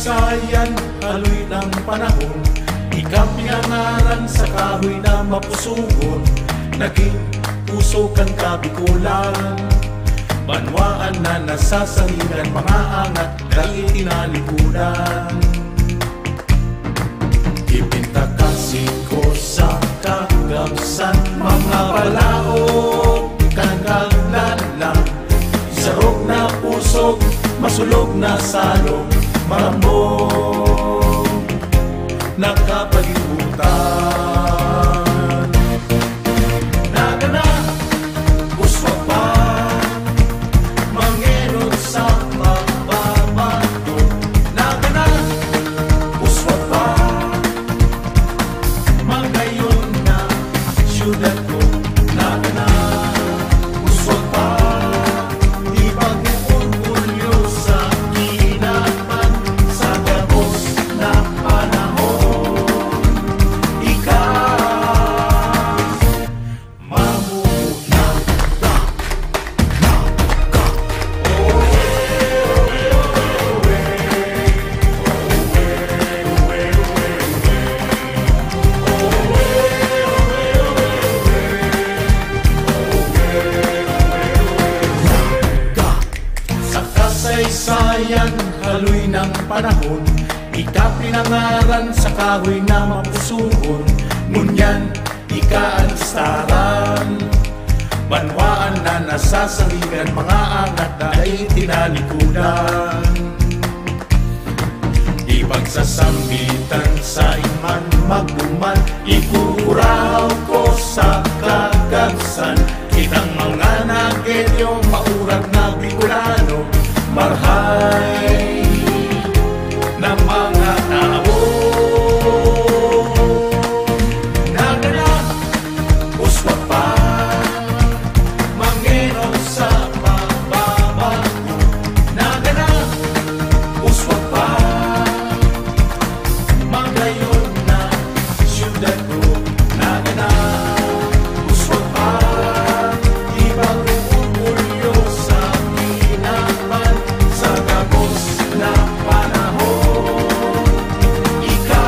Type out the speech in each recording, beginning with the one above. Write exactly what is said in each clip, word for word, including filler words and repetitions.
Sayan, haloy ng panahon, ika pinangaran sa kahoy na mapusugon, naging pusog kan Kabikolan. Banwaan na nasasangigan, mga angat, dai tinalikudan. Ipintakasi ko sa kagabsan, mga balaog kan kaglalang. Sarog na pusog, masulog na salog, malambong na kapalibutan. Nagana, uswag pa, mangenot sa pagbabago. Nagana, uswag pa, magayon na syudad ko. Nagana, uswag pa, ipag-orgulyo sa kinaban, sa gabos na panahon. Ika, mamuta. Sa kasaysayan, haloy ng panahon, ika pinangaran sa kahoy na mapusugon. Ngunyan, ika an listaran. Banwaan na nasasangigan, mga angat na dai tinalikudan. Ipagsasambitan sa iman magduman, ikukurahaw ko sa kagabsan. Kitang mga Nagueño, maurag na Bicolano, marhay na mga tao. Nagana, uswag pa, mangenot sa pagbabago. Nagana, uswag pa, magayon na syudad ko. Nagana, uswag pa, ipag-orgulyo sa kinaban, sa gabos na panahon. Ika,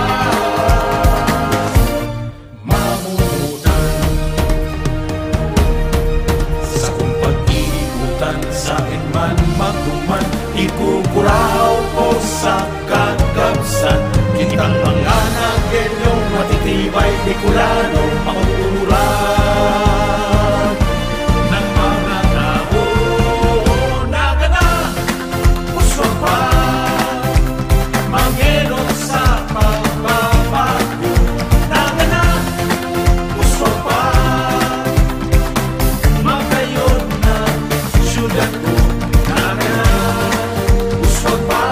mamutan. Sa kong pag-iikutan, saen man magduman, ikukurahaw ko sa kagabsan. Kitang mga Nagueño, matitibay, Bicolano, makukuran ng mga tao. Nagana, uswag pa, mangenot sa pagbabago. Nagana, uswag pa, magayon na syudad ko. Nagana, uswag pa,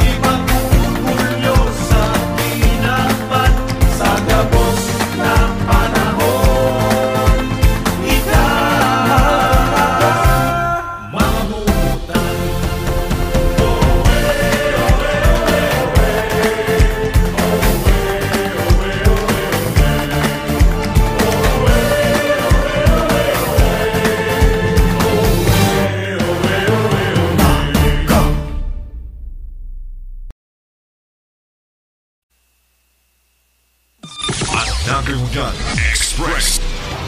ipag-orgulyo sa kinaban, sa gabos na panahon. Ika, mamutan. An Naga Ngunyan Express.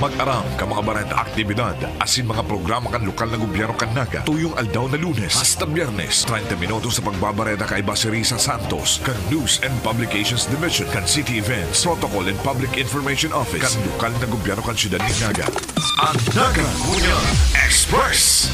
Mag-aram kan mga bareta, aktibidad asin mga programa kan lokal na gobyerno kan Naga tuyong aldaw na Lunes hasta Biyernes. Treinta minutos sa pagbabareta kaiba si Risa Santos kan News and Publications Division kan City Events, Protocol and Public Information Office kan lokal na gobyerno kan siyudad nin Naga. An Naga Ngunyan Express.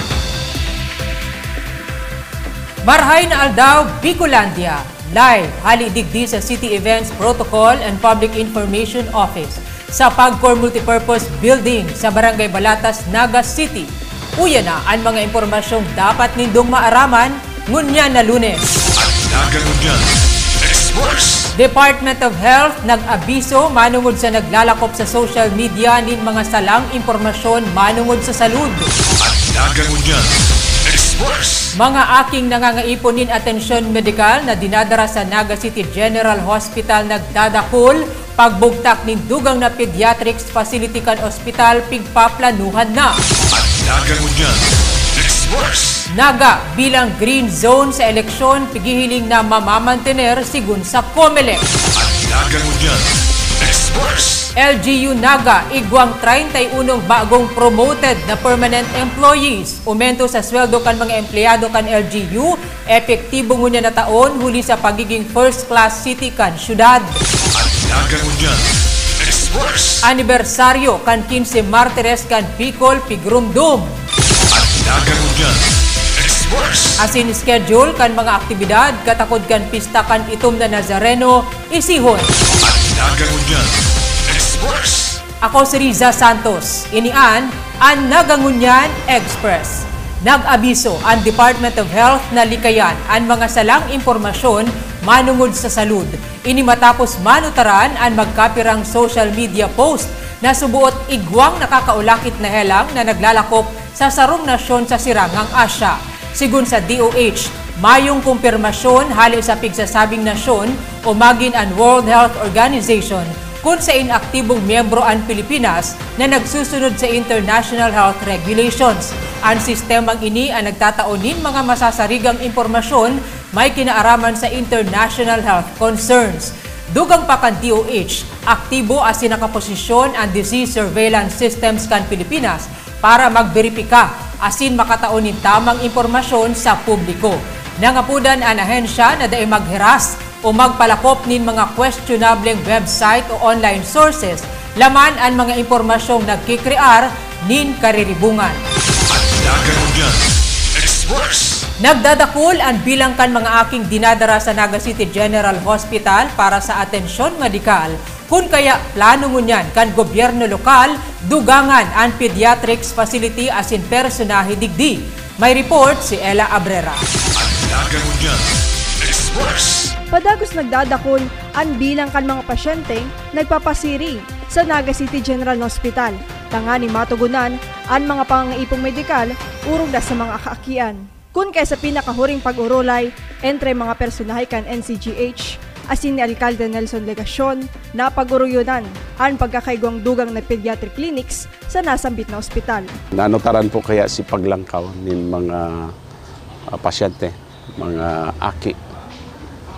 Marhay na aldaw, Bicolandia! Live, hali digdi sa City Events Protocol and Public Information Office sa Pagcor Multipurpose Building sa Barangay Balatas, Naga City. Uya na an mga impormasyong dapat nindong maaraman ngunyan na Lunes. An Naga Ngunyan Express. Department of Health nag-abiso manongod sa naglalakop sa social media nin mga salang impormasyon manongod sa salud. An Naga Ngunyan Express. Mga aking nangangaipon nin atensyon medikal na dinadara sa Naga City General Hospital nagdadakul, pagbugtak nin dugang na pediatrics facility kan ospital pigpaplanuhan na. An Naga Ngunyan Express. Naga bilang green zone sa eleksyon, pighihiling na mamamantener, sigon sa Comelec. Naga Ngunyan Express. L G U Naga, igwang treinta y unong bagong promoted na permanent employees. Umento sa sweldo kan mga empleyado kan L G U, epektibo ngunyan na taon huli sa pagiging first class city kan syudad. Naga Ngunyan Express. Anibersaryo kan quince Martires kan Bicol, pigrumdom. Naga Ngunyan Express. Asin schedule kan mga aktibidad katakod kan pista kan Itom na Nazareno, isihon. Naga Ngunyan Express. Ako si Riza Santos. Ini an, an Naga Ngunyan Express. Nag-abiso an Department of Health na likayan an mga salang impormasyon manungod sa salud. Ini matapos manutaran an magkapirang social media post na suboot igwang nakakaulakit na helang na naglalakop sa sarong nasyon sa Sirangang Asya. Sigon sa D O H, mayong kumpirmasyon hale sa pigsasabing nasyon o magin an World Health Organization kun sain aktibong miyembro an Pilipinas na nagsusunod sa international health regulations. An sistemang ini an nagtatao nin mga masasarigang impormasyon may kinaaraman sa international health concerns. Dugang pa kan D O H, aktibo asin nakaposisyon an disease surveillance systems kan Pilipinas para magberipika asin makatao nin tamang impormasyon sa publiko. Nangapodan an ahensya na dai maghiras o magpalakop nin mga kwestiyonableng website o online sources laman an mga impormasyong nagkikrear nin kariribungan. Naga Ngunyan Express. Nagdadakul an bilang kan mga aking dinadara sa Naga City General Hospital para sa atensyon medikal. Kun kaya, plano ngunyan kan gobyerno lokal dugangan an pediatrics facility asin personahe digdi. May report si Ella Abrera. Naga Ngunyan Express. Padagos nagdadakul an bilang kan mga pasyenteng nagpapasiring sa Naga City General Hospital, tanganing matugunan an mga pangangaipong medikal orog na sa mga kaakian. Kun kaya sa pinakahuring pag-orolay entre mga personahe kan N C G H asin ni Alkalde Nelson Legacion, napag-oroyonan an pagkakaigwang dugang na pediatric clinics sa nasambit na ospital. Naanotaran po kaya si paglangkaw nin mga, ah, pasyente, mga aki,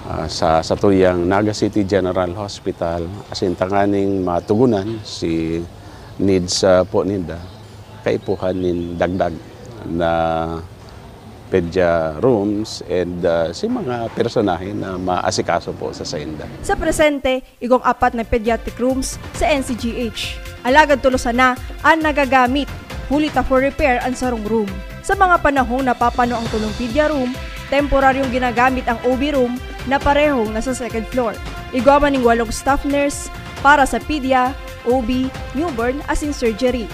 ah, sa satuyang Naga City General Hospital, asin tanganing matugunan si needs, ah, po ninda, kaipuhan nin dagdag na pedia rooms and, ah, si mga personahe na maasikaso po sa sainda. Sa presente, igwang apat na pediatric rooms sa N C G H. Alagad tolo sana an nagagamit, huli ta for repair an sarong room. Sa mga panahong napapano ang tolong pedia room, temporaryong ginagamit ang O B room na parehong nasa second floor. Igwa man ning walong staff nurse para sa pedia, O B, newborn asin surgery.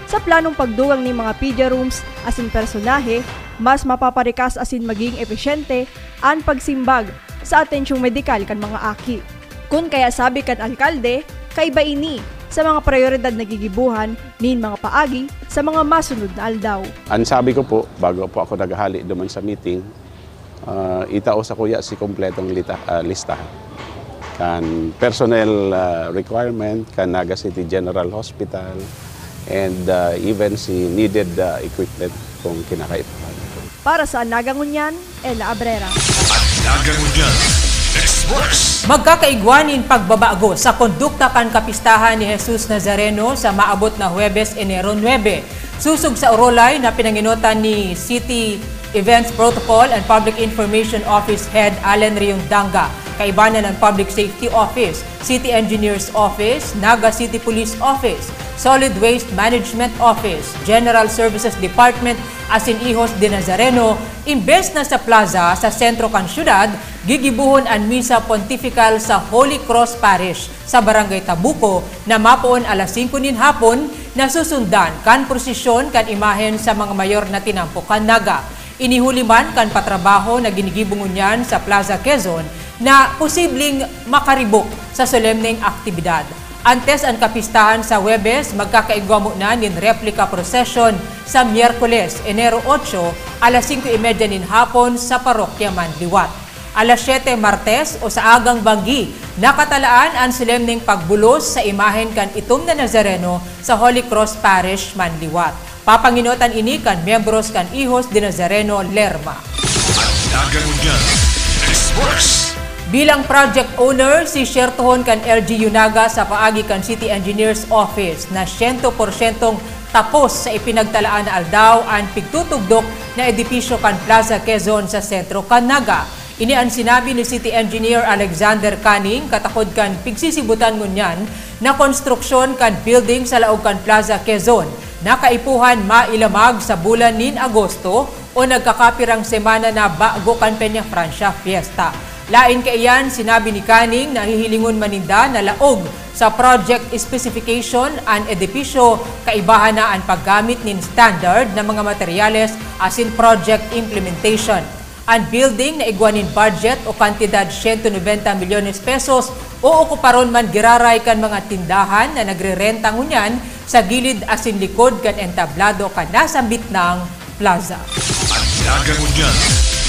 Sa planong pagdugang nin mga pedia rooms asin personahe, mas mapaparikas asin magiging epesyente an pagsimbag sa atensyong medikal kan mga aki. Kun kaya sabi kan alkalde, kaiba ini sa mga prayoridad na gigibohan nin mga paagi sa mga masunod na aldaw. Ang sabi ko po, bago po ako naghahali duman sa meeting, ah, itao sa kuya si kompletong lita-, ah, listahan kan personnel, ah, requirement kan Naga City General Hospital and, ah, even si needed, ah, equipment kung kinakaipuhan. Para sa Naga Ngunyan, Ella Abrera. Naga Ngunyan Express. Magkakaigwa nin pagbabago sa kondukta kan kapistahan ni Jesus Nazareno sa maabot na Huwebes, Enero nuebe. Sosog sa orolay na pinangenotan ni City Events Protocol and Public Information Office Head Allen Riondanga, kaibanan an Public Safety Office, City Engineers Office, Naga City Police Office, Solid Waste Management Office, General Services Department, asin Hijos de Nazareno, imbes na sa plaza sa sentro kan syudad, gigibohon an Misa Pontifical sa Holy Cross Parish sa Barangay Tabuco na mapoon alas singko nin hapon, na susundan kan prosesyon kan imahen sa mga mayor na tinampo kan Naga. Ini huli man kan patrabaho na ginigibo ngunyan sa Plaza Quezon na posibleng makaribok sa solemneng aktibidad. Antes an kapistahan sa Huwebes, magkakaigwa mo na nin replika prosesyon sa Miyerkules, Enero otso, alas singko y media nin hapon sa Parokya Manliwat. Alas siyete Martes o sa agang banggi, nakatalaan an solemneng pagbulos sa imahen kan Itom na Nazareno sa Holy Cross Parish, Manliwat. Papanginotan ini kan miyembros kan Hijos de Nazareno, Lerma. Dagan Mundial Express. Bilang project owner, sisyertohon kan L G U Naga sa paagi kan City Engineers Office na siyento porsyentong tapos sa ipinagtalaan na aldaw an pigtutugdok na edipisyo kan Plaza Quezon sa sentro kan Naga. Ini an sinabi ni City Engineer Alexander Canning katakod kan pigsisibutan ngunyan na konstruksyon kan building sa laog kan Plaza Quezon na kaipuhan mailamag sa bulan nin Agosto o nagkakapirang semana na bago kan Peña Francia Fiesta. Lain kaiyan, sinabi ni Canning na hihilingon man ninda na laog sa project specification an edipisyo, kaibahan na an paggamit nin standard na mga materyales asin project implementation. An building na igwa nin budget o kantidad siyento nobenta milyones pesos, ookuparon man giraray kan mga tindahan na nagrerenta ngunyan sa gilid asin likod kan entablado kan nasambit nang plaza. Ang Dagan Mundial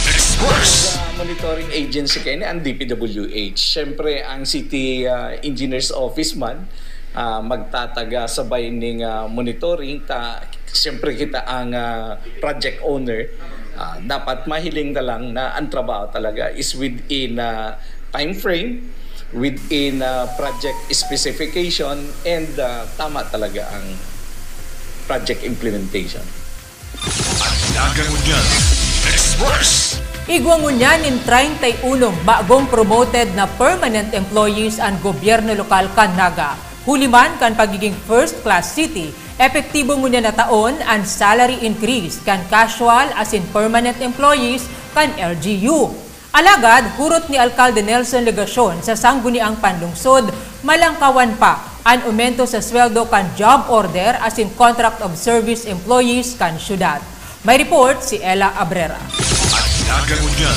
Express. Sa monitoring agency kaini, ang D P W H. Siyempre, ang City, ah, Engineers Office man, ah, magtataga sabay ning, ah, monitoring. Ta, siyempre, kita ang, ah, project owner. Ah, dapat mahiling na lang na ang trabaho talaga is within, ah, time frame, within, ah, project specification, and, ah, tama talaga ang project implementation. Ang Dagan Mundial Express. Igwa ngunyan nin treinta y unong bagong promoted na permanent employees an gobyerno lokal kan Naga. Huli man kan pagiging first class city, epektibo ngunyan na taon an salary increase kan casual asin permanent employees kan L G U. Alagad, hurot ni Alkalde Nelson Legacion sa Sangguniang Panlungsod, malangkawan pa an omento sa sweldo kan job order asin contract of service employees kan syudad. May report si Ella Abrera. Ang Dagan Mundial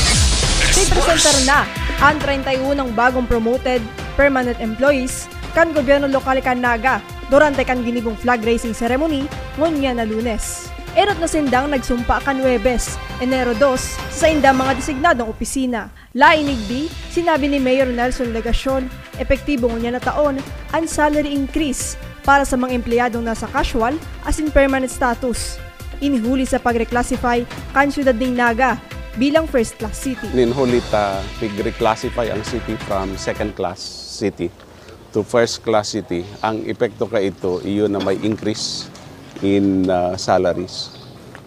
Express. Pipresentar na an treinta y unong bagong promoted permanent employees kan gobyerno lokal kan Naga durante kan ginibong flag raising ceremony ngunyan na Lunes. Enot na sindang nagsumpa kan Huwebes, Enero dos, sa saindang mga designadong opisina. Lain igdi, sinabi ni Mayor Nelson Legacion, epektibo ngunyan na taon an salary increase para sa mga empleyadong nasa casual asin permanent status. Ini huli sa pag-reclassify kan siyudad nin Naga bilang first class city. Nin huli ta pig-reclassify ang city from second class city to first class city, ang epekto kaito iyo na may increase in, ah, salaries.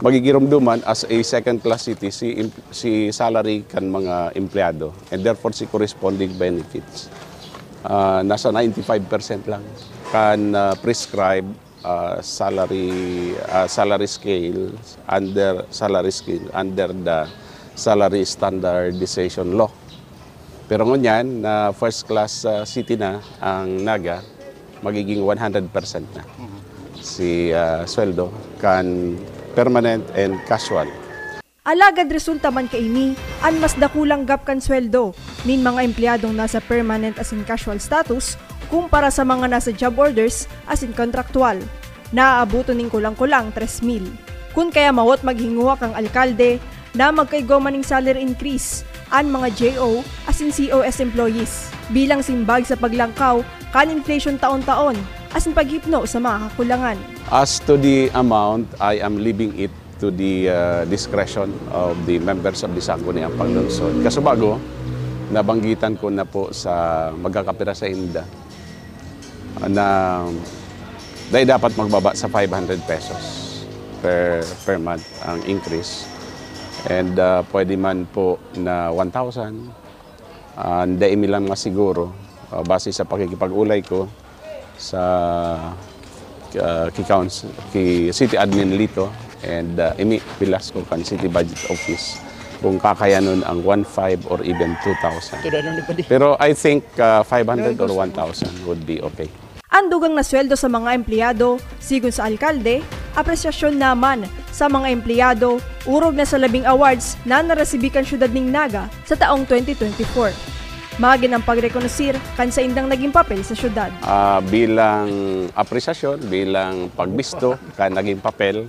Magigiromdoman as a second class city si em-, si salary kan mga empleyado, and therefore si corresponding benefits. Ah, nasa ninety-five percent lang kan, ah, prescribed, ah, salary, ah, salary scale under, salary scale under the salary standardization law. Pero ngunyan na first class, ah, city na ang Naga, magiging one hundred percent na si, ah, sweldo kan permanent and casual. Alagad resulta man kaini an mas dakulang gap kan sweldo nin mga empleyadong nasa permanent asin casual status kumpara sa mga nasa job orders asin kontraktuwal. Naaaboton nin kulang-kulang tres mil. Kun kaya mawot maghinguha kan alkalde na magkaigwa man nin salary increase an mga J O asin C O S employees bilang simbag sa paglangkaw kan inflation taon-taon asin paghipno sa mga kakulangan. As to the amount, I am leaving it to the, uh, discretion of the members of the Sangguniang Panlungsod. Kasubago, nabanggitan ko na po sa magkakapira sa inda na dai dapat magbaba sa five hundred pesos per, per month ang increase. And, uh, pwede man po na one thousand. Ah, dai mi lang masiguro, ah, base sa pakikipag-ulay ko sa, ah, ki couns-, ki City Admin Lito and, ah, Emi Velasco kan City Budget Office, kung kakayanon ang one five or even two thousand. Pero I think, ah, five hundred or one thousand would be okay. An dugang na sweldo sa mga empleyado, sigon sa alkalde, apresyasyon naman sa mga empleyado, orog na sa labing awards na naresibi kan siyudad nin Naga sa taong twenty twenty-four. Magin ang pagrekonosir kan saindang naging papel sa syudad. Ah, bilang apresyasyon, bilang pagbisto kan naging papel,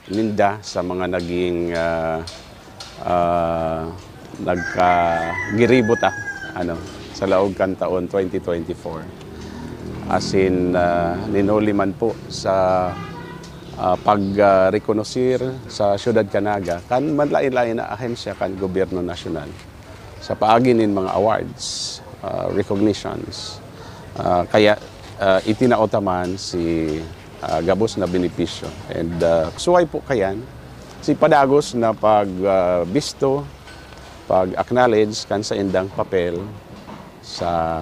ninda sa mga naging, ah, ah, nagkagiribo ta, ano, sa laog kan taon twenty twenty-four. Asin, ah, nin huli man po sa ah, pag, ah, rekonosir sa siyudad kan Naga kan manlain-lain na ahensya kan gobyerno nasyonal sa paagi nin mga awards, ah, recognitions. Ah, kaya, ah, itinao ta man si, ah, gabos na benepisyo. And, ah, suway po kayan, si padagos na pag, ah, bisto, pag-acknowledge kan saindang papel sa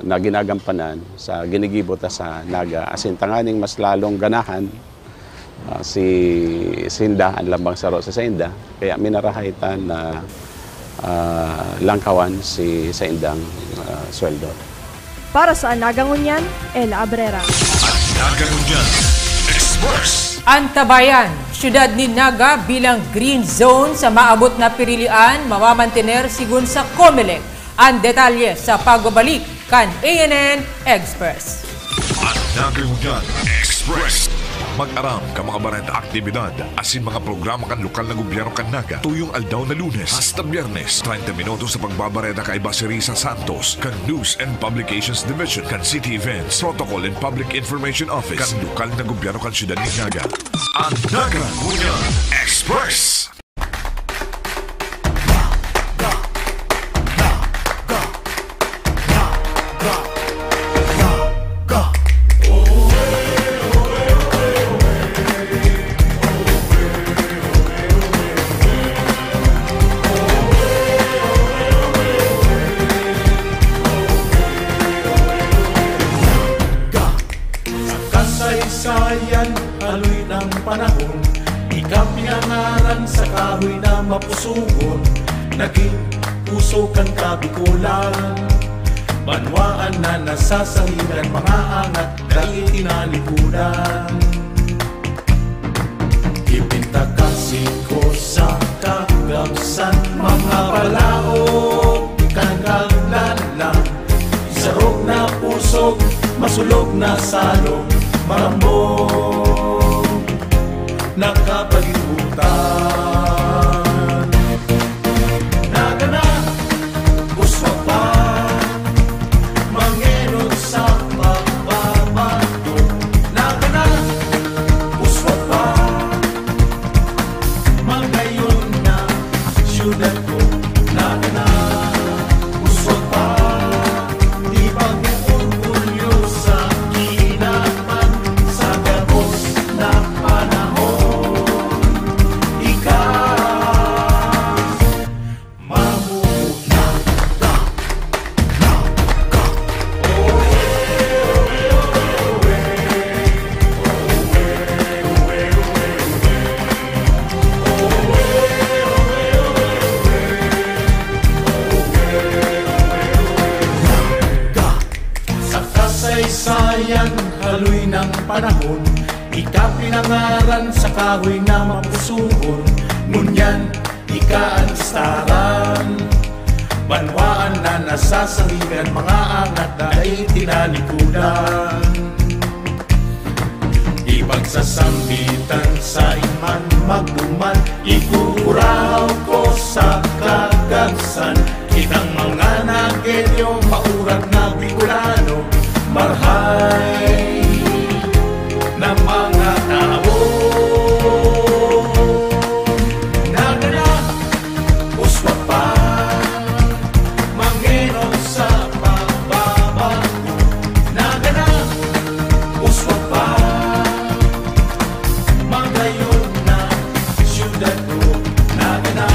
na ginagampanan sa ginigibo ta sa Naga, asin tanganing mas lalong ganahan, ah, si sinda, an lambang saro sa sainda. Kaya minarahay ta na, ah, langkawan si saindang, ah, sweldo. Para sa An Naga Ngunyan, Ella Abrera. An Naga Ngunyan Express. Antabayan, siyudad nin Naga bilang green zone sa maabot na pirilian, mamamantener sigon sa Comelec. An detalye sa pagbabalik kan A N N Express. An Naga Ngunyan Express. Mag-aram kan mga bareta, aktibidad asin mga programa kan lokal na gobyerno kan Naga, tuyong aldaw na Lunes hasta Biyernes. Treinta minutos sa pagbabareta kaiba si Risa Santos kan News and Publications Division kan City Events, Protocol and Public Information Office kan lokal na gobyerno kan siyudad nin Naga. An Naga Ngunyan Express. Sa kasaysayan, haloy ng panahon, ika pinangaran sa kahoy na mapusugon, naging puso kan Kabikolan. Banwaan na nasasahigan, mga angat, dai tinalikudan. Ipinta ka singko sa kagamsan, mga palaog kan kaglalang. Sarog na pusog, masulog na salog, marambong na kapalibutan. Nagana, uswag pa, mangenon sa pagbabago. Nagana, uswag pa, magayon na siyudad ko. Nagana, uswag pa, di pag-orgulyo sa kinaban sa gabos na panahon. Ika, mamuhay na ka, na ka. Sa kasaysayan, haloy ng panahon, ika pinangaran sa kahoy na mapusugon. Ngunyan, ika an istaran. Banwaan na nasasahigan, mga angat na dai tinalikudan. Ipagsasambitan sa iman magduman, ikukurahaw ko sa kagabsan. Kitang mga Nagueño, maurat na Bicolano, marhay na mga tao. Nagana, uswag pa, mangenon sa pagbabago. Nagana, uswag pa, magayon na siyudad ko. Nagana,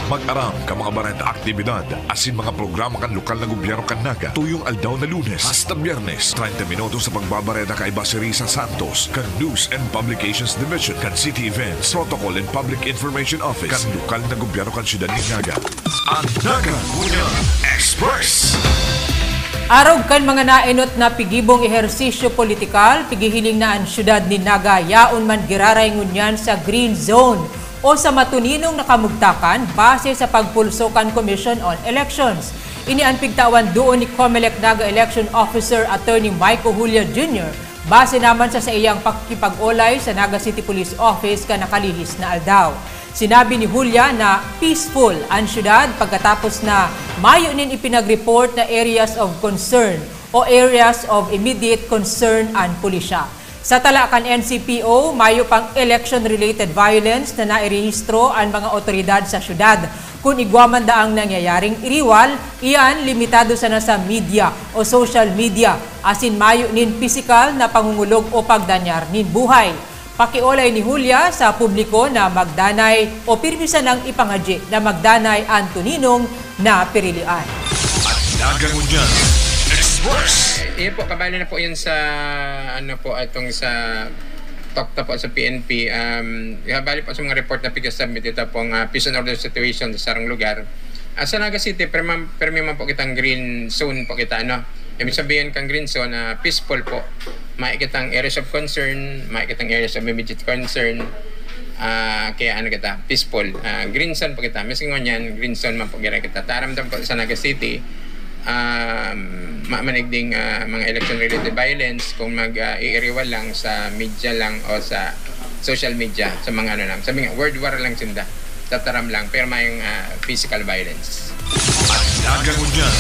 Mag-aram kan mga bareta, aktibidad asin mga programa kan lokal na gobyerno kan Naga, tuyong aldaw na Lunes hasta Biyernes, treinta minutos sa pagbabareta kaiba siri sa Santos, kan News and Publications Division, kan City Events, Protocol and Public Information Office, kan lokal na gobyerno kan siyudad nin Naga. An Naga Ngunyan Express. Arog kan mga naenot na pigibong ehersisyo politikal, pigihiling na an siyudad nin Naga yaon man giraray ngunyan sa Green Zone o sa matuninong na kamugtakan base sa pagpulso kan Commission on Elections. Ini an pigtawan duon ni Comelec Naga Election Officer Attorney Mike Ojulia Junior base naman sa saiyang pakikipag-olay sa Naga City Police Office kan nakalihis na aldaw. Sinabi ni Julia na peaceful an siyudad pagkatapos na mayo nin ipinag-report na areas of concern o areas of immediate concern an pulisya. Sa tala kan N C P O, mayo pang election-related violence na nairehistro an mga otoridad sa siyudad. Kun igwa man daang nangyayaring iriwal, iyan limitado sana sa media o social media, asin mayo nin pisikal na pangungulog o pagdanyar nin buhay. Pakiolay ni Julia sa publiko na magdanay o pirmi sanang ipangadyi na magdanay an tuninong na pirilian. An Naga Ngunyan Express. Iyo po, kabali na po yun sa, ano po, itong sa talk na po sa P N P. Um, kabali po sa mga report na pinag-submit, ito pong ah, peace and order situation sa sarong lugar. Ah, sa Naga City, perma- permi man po kitang green zone po kita, ano. Ibig sabihin kang green zone, ah, peaceful po. May kitang areas of concern, may kitang areas of immediate concern. Ah, kaya ano kita, peaceful. Ah, green zone po kita. Mismo ngunyan, green zone man po gira kita. Taram po sa Naga City, um, ma- manigding ah, mga election-related violence kung mag ah, iiriwal lang sa media lang o sa social media, sa mga ano lang, sa mga word war lang sinda, tataram lang, pero mayong ah, physical violence. An Naga Ngunyan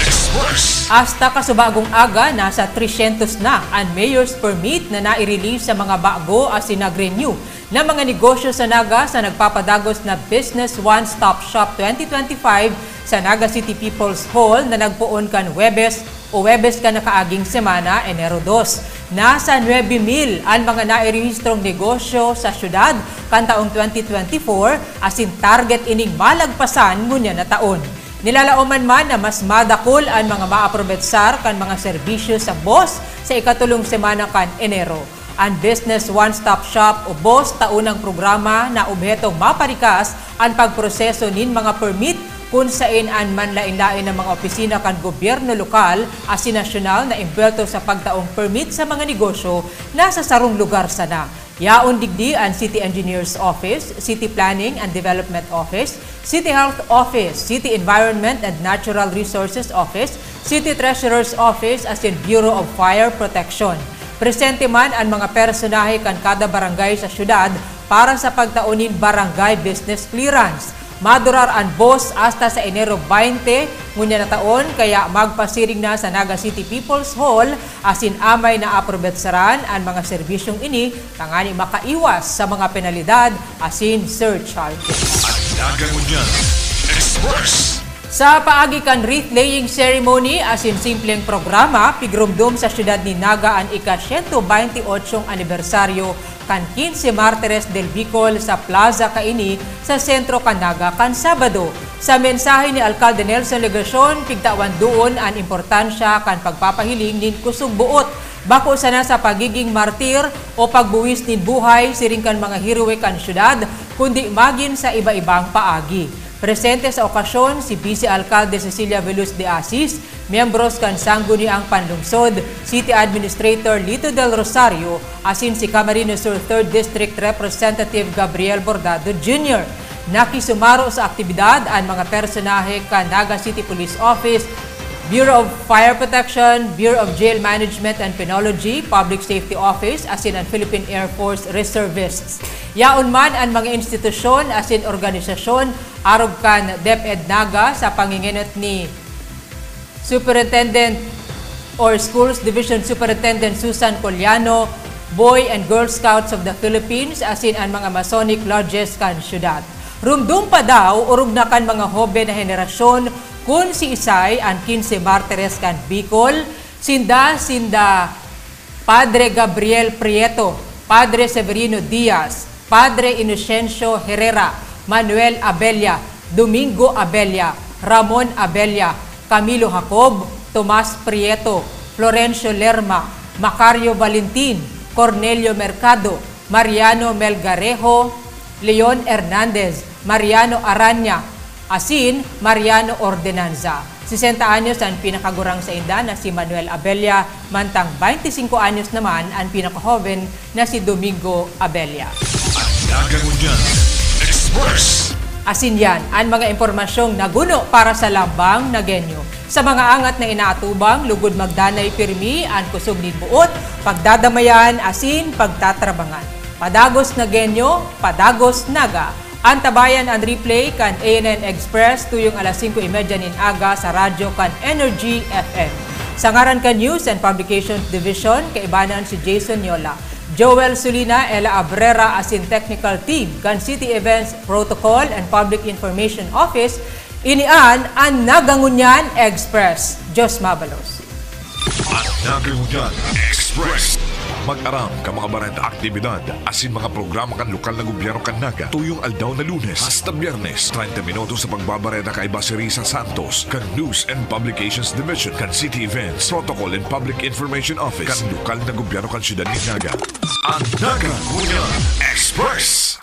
Express. Hasta kasubagong aga, nasa tresyentos na an mayor's permit na nai-release sa mga bago asin nag-renew na mga negosyo sa Naga sa nagpapadagos na Business One Stop Shop twenty twenty-five sa Naga City People's Hall na nagpoon kan Huwebes o Huwebes kan nakaaging semana, Enero dos. Nasa nuebe mil an mga nairehistrong negosyo sa syudad kan taong twenty twenty-four, asin target ining malagpasan ngunyan na taon. Nilalaoman man na mas madakul an mga maaprobetsar kan mga serbisyo sa BOSS sa ikatulong semana kan Enero. An Business One Stop Shop o BOSS taunang programa na obhetong maparikas an pagproseso nin mga permit, kun saen an manlaen-laen na mga opisina kan gobyerno lokal asin nasyonal na embwelto sa pagtaong permit sa mga negosyo nasa sarong lugar sana. Yaon digdi an City Engineers Office, City Planning and Development Office, City Health Office, City Environment and Natural Resources Office, City Treasurer's Office asin Bureau of Fire Protection. Presente man an mga personahe kan kada barangay sa syudad para sa pagtao nin Barangay Business Clearance. Madurar an BOSS hasta sa Enero twenty, ngunyan na taon, kaya magpasiring na sa Naga City People's Hall asin amay na aprobetsaran an mga serbisyong ini tangani makaiwas sa mga penalidad asin surcharges. An Naga Ngunyan Express. Sa paagi kan wreath-laying ceremony asin simpleng programa, pigrumdom sa siyudad ni Naga an ika-siyento baynte otsong anibersaryo kan Quince Martires del Bicol sa plaza kaini sa sentro kan Naga kan Sabado. Sa mensahe ni Alkalde Nelson Legacion, pigtawan duon an importansya kan pagpapahiling nin kusog boot, bako sana sa pagiging martir o pagbuwis nin buhay siring kan mga heroe kan syudad, kundi magin sa iba-ibang paagi. Presente sa okasyon si Vice Alkalde Cecilia Veluz de Asis, miyembros kan Sangguniang Panlungsod, City Administrator Lito Del Rosario, asin si Camarines Sur Third District Representative Gabriel Bordado Junior. Nakisumaro sa aktibidad an mga personahe kan Naga City Police Office, Bureau of Fire Protection, Bureau of Jail Management and Penology, Public Safety Office, asin an Philippine Air Force Reservists. Yaon man an mga institusyon asin organisasyon arog kan DepEd Naga sa pangingenot ni Superintendent or Schools Division Superintendent Susan Coliano, Boy and Girl Scouts of the Philippines, asin an mga Masonic Lodges kan syudad. Rumdom pa daw, orog na kan mga hoben na henerasyon kun siisay an Quince Martires kan Bicol, sinda, sinda Padre Gabriel Prieto, Padre Severino Diaz, Padre Inocencio Herrera, Manuel Abella, Domingo Abella, Ramon Abella, Camilo Jacob, Tomas Prieto, Florencio Lerma, Macario Valentin, Cornelio Mercado, Mariano Melgarejo, Leon Hernandez, Mariano Araña, asin Mariano Ordenanza. Sesenta anyos an pinakagurang sainda na si Manuel Abella, mantang baynte singko anyos naman an pinakahoben na si Domingo Abella. An Naga Ngunyan Express. Asin yan an mga impormasyong naguno para sa Lambang Nagenyo. Sa mga angat na inaatubang, lugod magdanay pirmi an kusog nin boot, pagdadamayan asin pagtatrabangan. Padagos Nagenyo, padagos Naga. Antabayan an replay kan A N N Express tuyong alas singko y media nin aga sa radyo kan Energy F M. Sa ngaran kan News and Publications Division, kaibanan si Jason Yola, Joel Sulina, Ella Abrera asin technical team kan City Events Protocol and Public Information Office, ini an an Naga Ngunyan Express. Diyos mabalos. An Naga Ngunyan Express. Mag-aram kan mga bareta, aktibidad asin mga programa kan lokal na gobyerno kan Naga, tuyong aldaw na Lunes hasta Biyernes, treinta minutos sa pagbabareta kaiba si Risa Santos kan News and Publications Division kan City Events, Protocol and Public Information Office kan lokal na gobyerno kan siyudad nin Naga. An Naga Ngunyan Express.